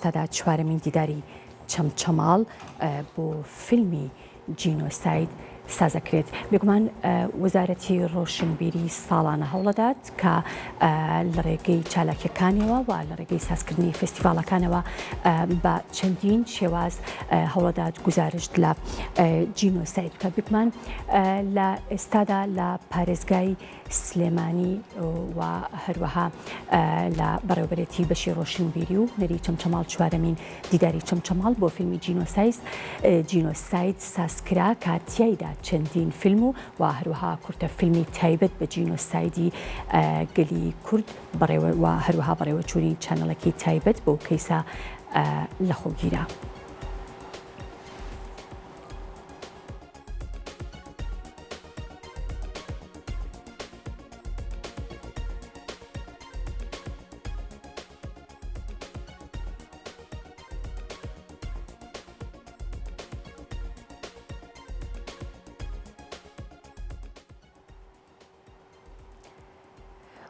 ئێستادا چوارەمین دیداری چەمچەماڵ بۆ فیلمی جینۆساید سازەکرێت. بێگومان وەزارەتی ڕۆشنبیری ساڵانە هەوڵەدات کە لە ڕێگەی چالاکیەکانیەوە و لە ڕێگەی سازکردنی فێستیڤاڵەکانەوە بە چەندین شێواز هەوڵەدات گوزارشت لە جینۆساید بکات. بێگومان لە ئێستادا لە پارێزگای سلێمانی و هەروەها لە بەڕێوەبەرێتی بەشی ڕۆشنبیری و هونەری چەمچەماڵ چوارەمین دیداری چەمچەماڵ بۆ فیلمی جینۆسایس جینۆساید سازکرا کە تیایدا چەندین فیلم و و هەروەها کورتە فیلمی تایبەت بە جینۆسایدی گەلی کورد بەڕێوە و هەروەها بەڕێوەچوونی چانەڵێکی تایبەت بەو کەیسە لەخۆگیرا.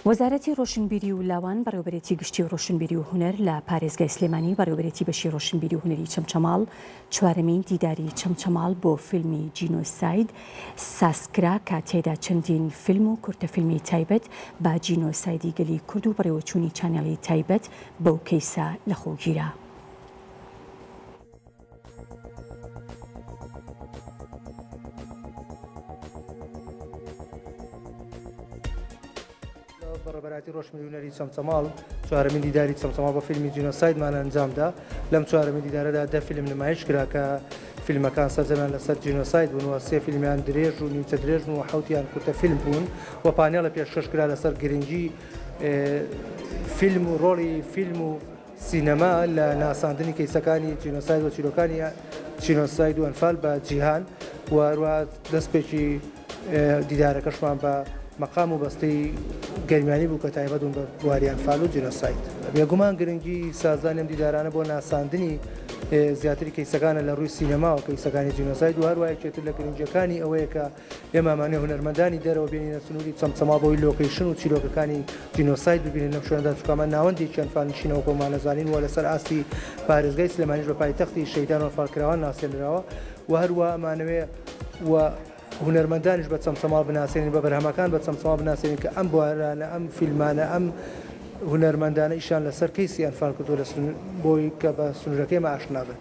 وەزارەتی ڕۆشنبیری و لاوان، بەڕێوەبەرێتی گشتی ڕۆشنبیری و هونەر لە پارێزگای سلێمانی، بەڕێوەبەرێتی بەشی ڕۆشنبیری و هونەری چەمچەماڵ، چوارەمین دیداری چەمچەماڵ بۆ فیلمی جینۆساید سازکرا کە تیایدا چەندین فیلم و کورتە فیلمی تایبەت بە جینۆسایدی گەلی کورد و بەڕێوەچوونی چانێڵی تایبەت بەو کەیسە لەخۆگیرا. بەڕێوەبەرایەتی ڕۆشنبیری هونەری چەمچەماڵ چوارەمین دیداری چەمچەماڵ بۆ فیلمی جینۆسایدمان ئەنجامدا لەم چوارەمین دیدارەدا دە فیلم نمایش کرا کە فیلمەکان سەرجەمیان لەسەر جینۆساید بوون و سێ فیلمیان درێژ و نیمچە درێژ بوون و حەوتیان کورتە فیلم بوون و پانێڵە پێشکەش کرا لەسەر گرنگی فیلم و ڕۆڵی فیلم و سینەما لە ناساندنی کەیسەکانی جینۆساید و چیرۆکانی جینۆساید و ئەنفال بە جیهان و هەروەها دەستپێکی دیدارەکەشمان بە مەقام و بەستەی گەرمیانی بوو کە تایبەت بوون بە بواری ئەنفال و جینۆساید. بێگومان گرنگی سازدانی ئەم دیدارانە بۆ ناساندنی زیاتری کەیسەکانە لە ڕووی سینەماوە کەیسەکانی جینۆساید و هەروەها یەکێتر لە گرنگیەکانی ئەوەیە کە ئێمە ئەمانەوێ هونەرمەندانی دەرەوە بێنینە سنووری چەمچەماڵ بۆی لۆکەیشن و چیرۆکەکانی جینۆساید ببینن لەم شوێنەدا چونکە ئەمە ناوەندێکی ئەنفالنشینە وەک خۆمان ئەزانین و لەسەر ئاستی پارێزگای سلێمانیش بە پایتەختی شەهیدان و ئەنفالکراوان ناسێنراوە و هەروەها ئەمانەوێ و هونەرمەندانیش بە چەمچەماڵ بناسێنین بە بەرهەمەکان بە چەمچەماڵ بناسێنین کە ئەم بوارانە ئەم فیلمانە ئەم هونەرمەندانە ئیشیان لەسەر کەیسی ئەنفال کردووە لە بۆی کە بە سنوورەکەی ئێمە ئاشنا بن.